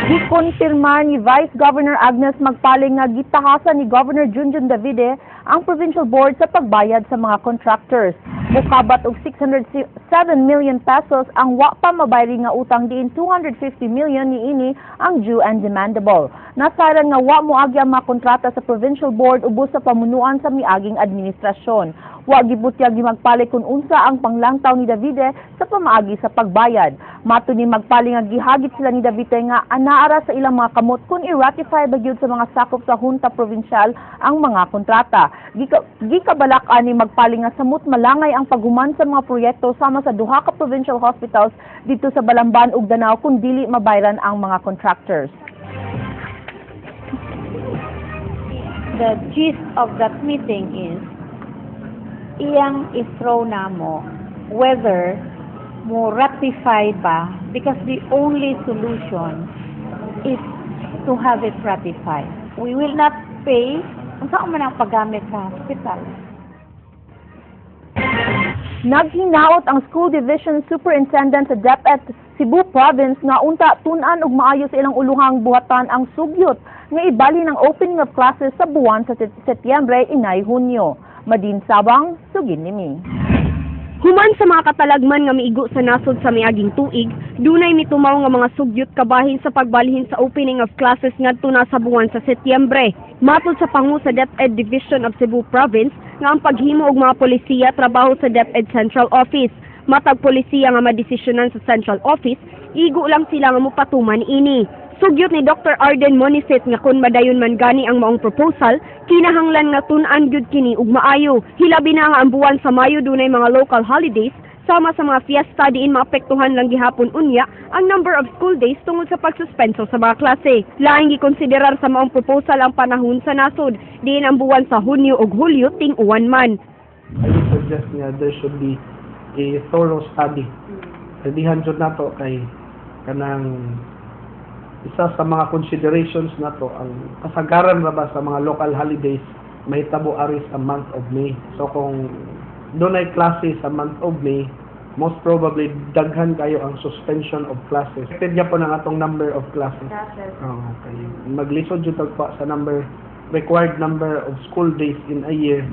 Gikonfirmar ni Vice Governor Agnes Magpale nga gitahasan ni Governor Junjun Davide ang Provincial Board sa pagbayad sa mga contractors. Mukabat og 607 million pesos ang wa pa mabayri nga utang diin 250 million niini ang due and demandable. Nasaran nga wa moagi ang mga kontrata sa Provincial Board ubos sa pamunuan sa miaging administrasyon. Wa gibutyag ni Magpale kung unsa ang panglangtaw ni Davide sa pamaagi sa pagbayad. Mato ni Magpale nga gihagit sila ni Davide nga anaara sa ilang mga kamot kung i-ratify ba gyud sa mga sakop sa Junta Provincial ang mga kontrata. Gikabalak-an ni Magpale nga samot malangay ang paghuman sa mga proyekto sama sa duha ka provincial hospitals dito sa Balamban ug Danao kung dili mabayran ang mga contractors. The gist of that meeting is iyang i-throw namo whether mo ratify ba, because the only solution is to have it ratified. We will not pay unsa man ang paggamit sa hospital. Naghinaot ang School Division Superintendent sa DepEd Cebu Province nga unta tun-an og maayo sa ilang uluhang buhatan ang sugyot nga ibalhin ang opening of classes sa buwan sa Setyembre inay Hunyo. Madin Sabang, sugin nimi. Human sa mga katalagman nga miigo sa nasod sa miaging tuig, dunay mitumaw nga mga sugyot kabahin sa pagbalhin sa opening of classes ngadto na sa buwan sa Setyembre. Matod sa pangu sa DepEd Division of Cebu Province nga ang paghimo og mga polisiya trabaho sa DepEd Central Office. Matag polisiya nga madesisyonan sa Central Office, igo lang sila nga mopatuman ini. Sugyot ni Dr. Arden Monisit nga kun madayon man gani ang maong proposal, kinahanglan nga tun-an gyud kini ug maayo. Hilabi na nga ang buwan sa Mayo dunay mga local holidays sama sa mga fiesta diin maapektuhan lang gihapon unya ang number of school days tungod sa pagsuspenso sa mga klase. Laing gikonsiderar sa maong proposal ang panahon sa nasod diin ang buwan sa Hunyo ug Hulyo ting-uwan man. I would suggest nga there should be a thorough study. Redihan jud nato kay kanang isa sa mga considerations nato ang kasagaran ra ba sa mga local holidays mahitabo ari sa month of May. So kung dunay klase sa month of May, most probably daghan kayo ang suspension of classes. Affected po ng atong number of classes. Oh, okay. Maglisod jud tag sa number required number of school days in a year.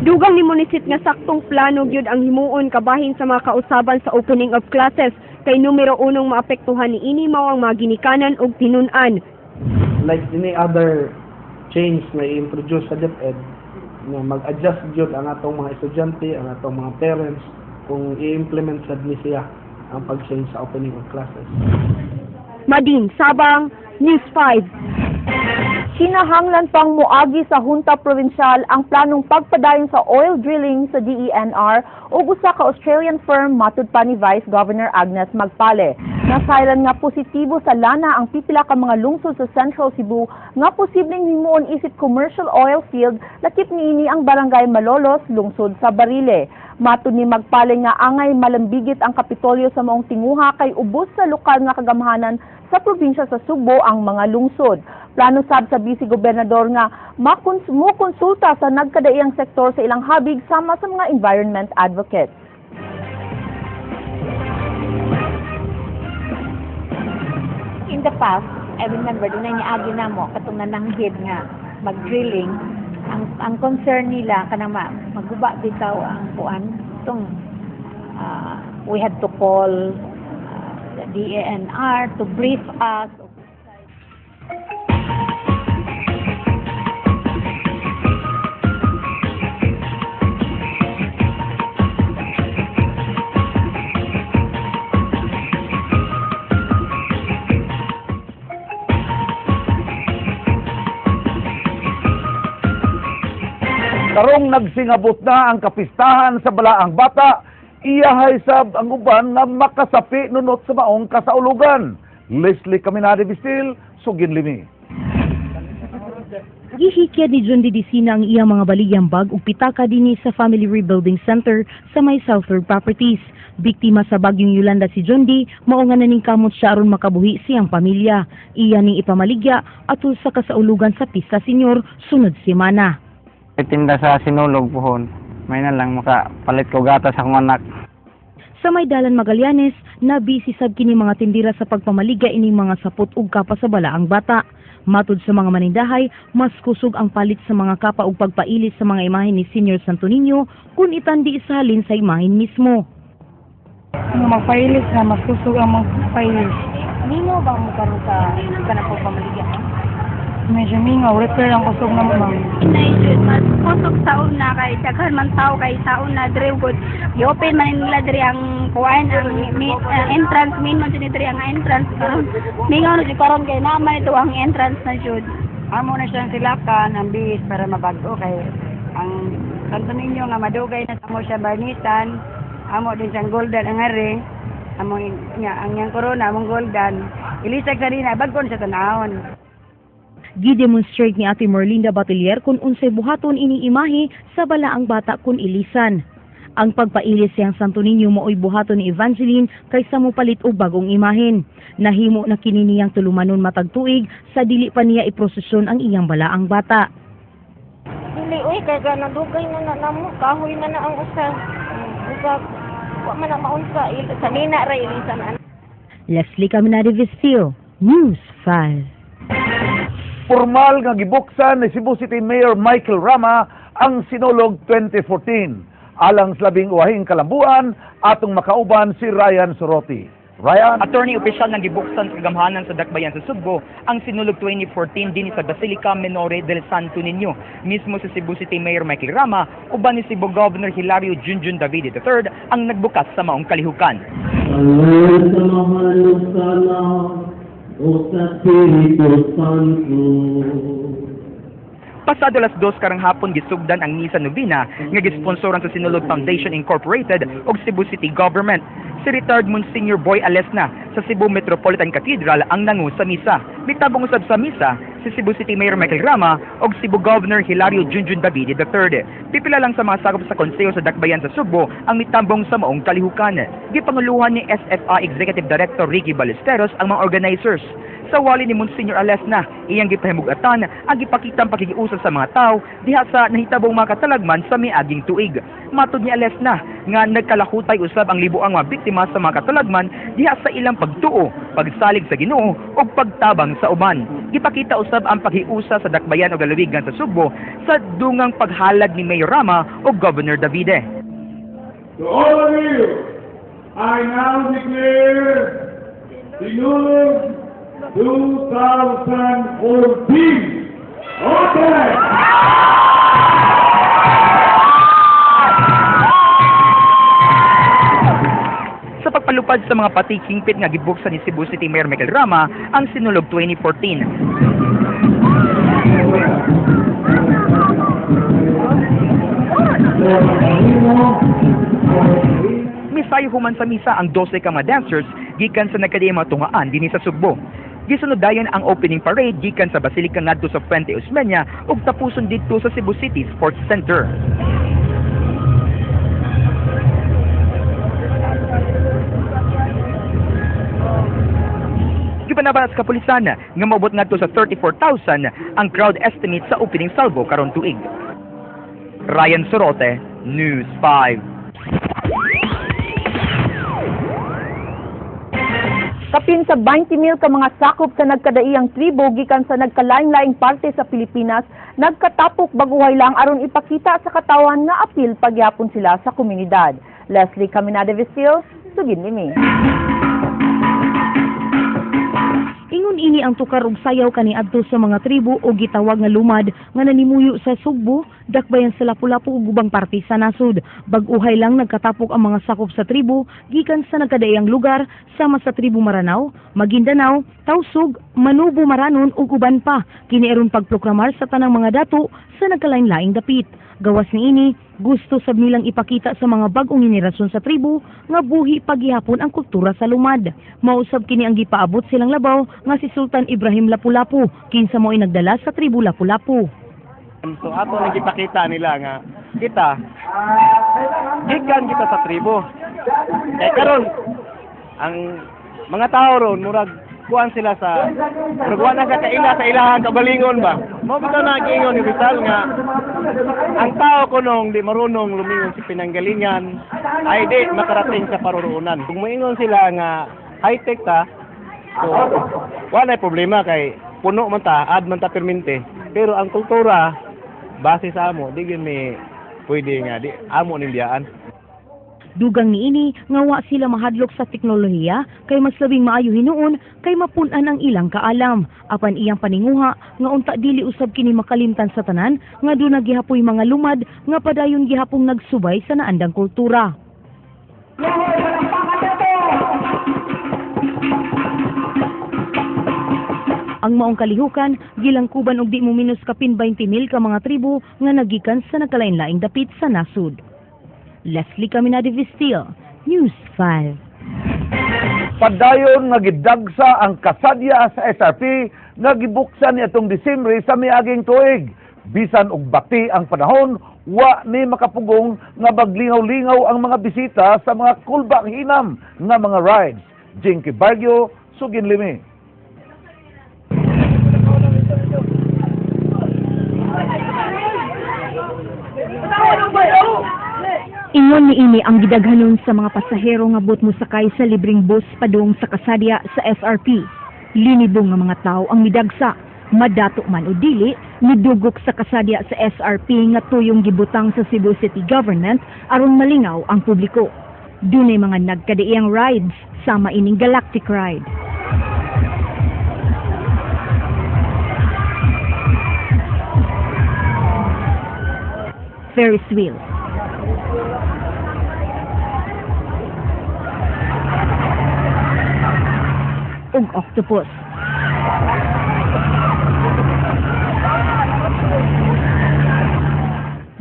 Dugang ni Monisit nga saktong plano gyud ang himuon kabahin sa mga kausaban sa opening of classes kay numero unong maapektuhan ni ini mao ang mga ginikanan ug tinun-an. Like any other change na i-introduce sa DepEd, na mag-adjust gyud ang atong mga estudyante, ang atong mga parents kung i-implement sad ni siya ang pag-change sa opening of classes. Madin Sabang, News 5. Kinahanglan pang moagi sa Junta Provincial ang planong pagpadayon sa oil drilling sa DENR ug usa ka Australian firm, matud pa ni Vice Governor Agnes Magpale. Nasayran nga positibo sa lana ang pipila ka mga lungsod sa Central Cebu nga posibleng himuon isip commercial oil field, lakip niini ang Barangay Malolos, lungsod sa Barile. Matud ni Magpale nga angay malambigit ang Kapitolyo sa maong tinguha kay ubos sa lokal nga kagamhanan sa probinsya sa Sugbo ang mga lungsod. Plano sab sa Vice Gobernador nga mukonsulta sa nagkadaiyang sektor sa ilang habig sama sa mga environment advocates. In the past, I remember dunay niagi namo katong nananghid nga mag-drilling, ang concern nila kanang maguba bitaw ang kuan tong we had to call the DENR to brief us. Karong nagsingabot na ang kapistahan sa Balaang Bata, iyahay sab ang uban nga makasapi nunot sa maong kasaulugan. Leslie Caminade Bistil, sugin limi. Gihikya ni John Didisina ang iyang mga baligyang bag ug pitaka dinhi sa Family Rebuilding Center sa may Southern Properties. Biktima sa bagyong Yolanda si John D, mao nga naningkamot siya aron makabuhi siyang pamilya. Iya ning ipamaligya atul sa kasaulugan sa Pista Senior sunod semana. Tinda sa sinulog pohon, may na lang makapalit ko gatas akong anak. Sa may dalan Magallanes, nabisi sab kini mga tindira sa pagpamaligya ining mga sapot ug kapa sa balaang bata. Matud sa mga manindahay, mas kusog ang palit sa mga kapa ug pagpailis sa mga imahen ni Senior Santo Niño kung itandi isalin sa imahen mismo. Nga magpailis na, mas kusog ang magpailis. Mingaw ba mo karon sa kanang pagpamaligya? Medyo mingaw, repair ang kusog na ma'am. Jud, mas kusog sa una kay daghan man tao kay sa una diri gud i-open man nila diri ang kuan ang entrance, main man jud diri ang entrance. Karon mingaw na jud karon kay naa man ito ang entrance na jud. Amo na siyang silakan ang bihis para mabago kay ang Santo Niño nga madugay na amo siya barnisan, amo din siyang golden ang ari, amo nga ang iyang corona among golden. Ilisag sa dina bag-on sa tanawon. Gidemonstrate ni Ate Merlinda Batelier kung unsay buhaton ini imahe sa balaang bata kun ilisan. Ang pagpailis siyang Santo Niño maoy buhaton ni Evangeline kaysa mopalit og bagong imahen. Nahimo na kini niyang tulumanon matag tuig sa dili pa niya iprosesyon ang iyang balaang bata. Dili uy, kay nadugay na na namo, kahoy na na ang usa. Usa wa man na maunsa sa nina ra ilisan ana. Leslie Caminade Vestil, News 5. Formal nga gibuksan ni Cebu City Mayor Michael Rama ang Sinulog 2014. Alang sa 11 kalambuan, atong makauban si Ryan Soroti. Ryan? Attorney, opisyal ng gibuksan sa kagamhanan sa Dakbayan sa Sugbo ang Sinulog 2014 din sa Basilica Minore del Santo Niño. Mismo si Cebu City Mayor Michael Rama uban ni Cebu Governor Hilario Junjun Davide III ang nagbukas sa maong kalihukan. Ang sa Amahan ug sa Anak ug sa Espiritu Santo. Pasado alas 2 karang hapon gisugdan ang misa novena nga gisponsoran sa Sinulog Foundation Incorporated ug Cebu City Government. Si retired Monsignor Boy Alesna sa Cebu Metropolitan Cathedral ang nangu sa misa. Mitabong usab sa misa si Cebu City Mayor Michael Rama ug Cebu Governor Hilario Junjun Davide III. Pipila lang sa mga sakop sa konseho sa Dakbayan sa Sugbo ang mitambong sa maong kalihukan. Gipanguluhan ni SFA Executive Director Ricky Ballesteros ang mga organizers. Sa wali ni Monsignor Alesna, iyang gipahimugatan ang gipakitang pakikiusap sa mga tao diha sa nahitabong mga katalagman sa miaging tuig. Matod ni Alesna nga nagkalahutay usab ang libuang mga biktima sa mga katalagman diha sa ilang pagtuo, pagsalig sa Ginoo ug pagtabang sa uban. Gipakita usab ang paghiusa sa Dakbayan ug lalawigan sa Sugbo sa dungang paghalad ni Mayor Rama ug Governor Davide. To all of you, I now declare Sinulog 2014 open! Sa pagpalupad sa mga patik hingpit nga gibuksan ni Cebu City Mayor Michael Rama ang Sinulog 2014. Misayo human sa misa ang 12 ka mga dancers gikan sa nagkadiay mga tungaan dinhi sa Sugbo. Gisunod dayon ang opening parade gikan sa Basilica ngadto sa Fuente Osmeña ug tapuson didto sa Cebu City Sports Center. Gibanaban sa kapulisan nga moabot ngadto sa 34,000 ang crowd estimate sa opening salvo karon tuig. Ryan Sorote, News 5. Kapin sa 20,000 ka mga sakop sa nagkadaiyang tribo gikan sa nagkalain-laing parte sa Pilipinas nagkatapok baguhay lang aron ipakita sa katawan nga apil pagyapon sila sa komunidad. Leslie Caminade Vestil, sugid nimi. Ingon ini ang tukar og sayaw kaniadto sa mga tribo o gitawag nga lumad nga nanimuyo sa Sugbo, dakbayan sa Lapu-Lapu ug ubang parte sa nasod. Bag-uhay lang nagkatapok ang mga sakop sa tribo gikan sa nagkadaiyang lugar sama sa tribo Maranao, Maguindanao, Tausug, Manubo Maranon ug uban pa. Kini aron pagproklamar sa tanang mga dato sa nagkalain-laing dapit. Gawas niini, gusto sab nilang ipakita sa mga bag-ong henerasyon sa tribo nga buhi paghihapon ang kultura sa lumad. Mausab kini ang gipaabot silang labaw nga si Sultan Ibrahim Lapu-Lapu, kinsa mo'y nagdala sa tribo Lapu-Lapu. So ato nang gipakita nila nga kita gikan kita sa tribo. Kay karon ang mga tao ron murag kuan sila sa murag wa na sa kaila sa ilahang kabalingon ba. Mao bitaw na giingon ni Rizal nga ang tao kunong di marunong lumingon sa pinanggalingan ay di makarating sa paruroonan. Kung moingon sila nga high-tech ta, so wala na problema kay puno man ta, add man ta permente. Pero ang kultura base sa amo, di gyud mi pwede nga di amo ning biyaan. Dugang niini nga wa sila mahadlok sa teknolohiya kay mas labing maayo hinuon kay mapun-an ang ilang kaalam. Apan iyang paninguha nga unta dili usab kini makalimtan sa tanan nga duna gihapoy mga lumad nga padayon gihapong nagsubay sa naandang kultura. Ang maong kalihukan gilangkuban og di mo minus kapin 20,000 ka mga tribo nga nagikan sa nagkalain-laing dapit sa nasud. Leslie Caminade Vistil, News 5. Padayon nga gidagsa ang kasadya sa SRP nga gibuksan niadtong Disyembre sa miaging tuig. Bisan og bati ang panahon, wa ni makapugong nga baglingaw-lingaw ang mga bisita sa mga kulbang hinam nga mga rides. Jinky Bargio, Sugin Limi. Ingon niini ang gidaghanon sa mga pasahero nga bot mosakay sa libreng bus padung sa kasadya sa SRP. Linibong nga mga tawo ang midagsa, madato man o dili, midugok sa kasadya sa SRP nga tuyong gibutang sa Cebu City Government aron malingaw ang publiko. Dunay mga nagkadaiyang rides sama ining Galactic Ride. Ferris wheel. Ug octopus.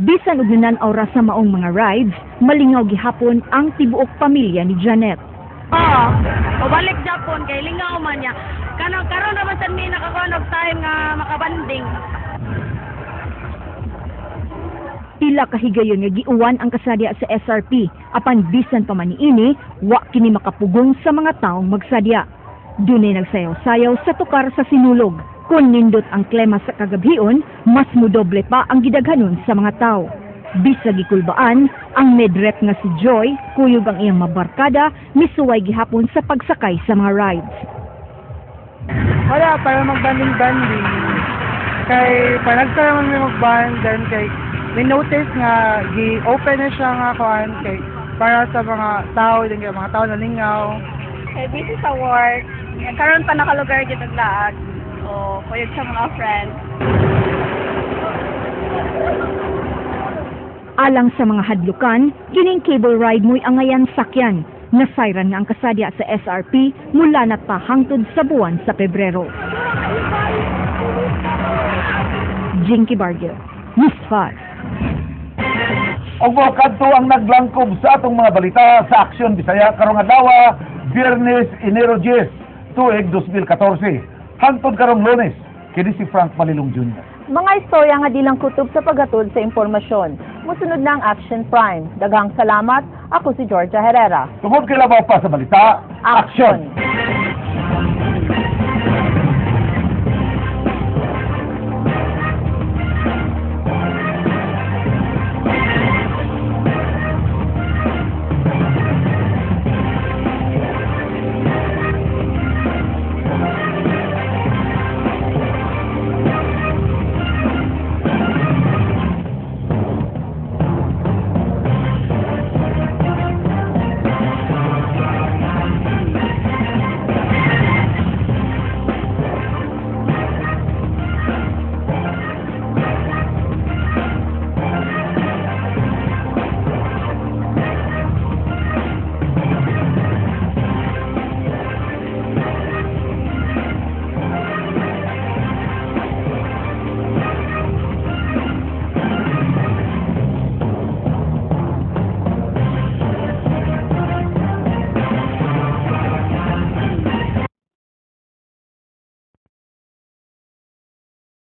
Bisan og nan-aw ra sa maong mga rides, malingaw gihapon ang tibuok pamilya ni Janet. Oo, pabalik Japon kay lingaw man niya. Kanang karon ra man sad mi nakakuha og time nga makabanding. Pila ka higayon nga giuwan ang kasadya sa SRP apan bisan pa man niini, wa kini makapugong sa mga taong magsadya. Dunay nagsayaw-sayaw sa tukar sa sinulog. Kung nindot ang klema sa kagabhion, mas mudoble pa ang gidaghanon sa mga tao. Bisag gikulbaan, ang medrep nga si Joy, kuyog ang iyang mabarkada, misuway gihapon sa pagsakay sa mga rides. Wala, para magbanding-banding. Kay panagsa naman may magband, then kay may notice nga gi-open na siya nga kuan kay para sa mga tao, din kay mga tao nalingaw. Kay busy sa work, karon pa nakalugar gyud og laag. O kuyog sa mga friends. Alang sa mga hadlukan, kining cable ride mo'y angayan sakyan. Nasayran nga ang kasadya sa SRP mula na pahangtod sa buwan sa Pebrero. Jinky Bargio, News 5. Og mao kadto ang naglangkob sa atong mga balita sa Aksyon Bisaya karong adlaw, Biyernes, Enero 10, tuig 2014. Hangtod karong Lunes, kini si Frank Malilong Jr. Mga istorya nga dilang kutob sa paghatod sa impormasyon. Musunod na ang Action Prime. Daghang salamat. Ako si Georgia Herrera. Tungod kay labaw pa sa balita, Action!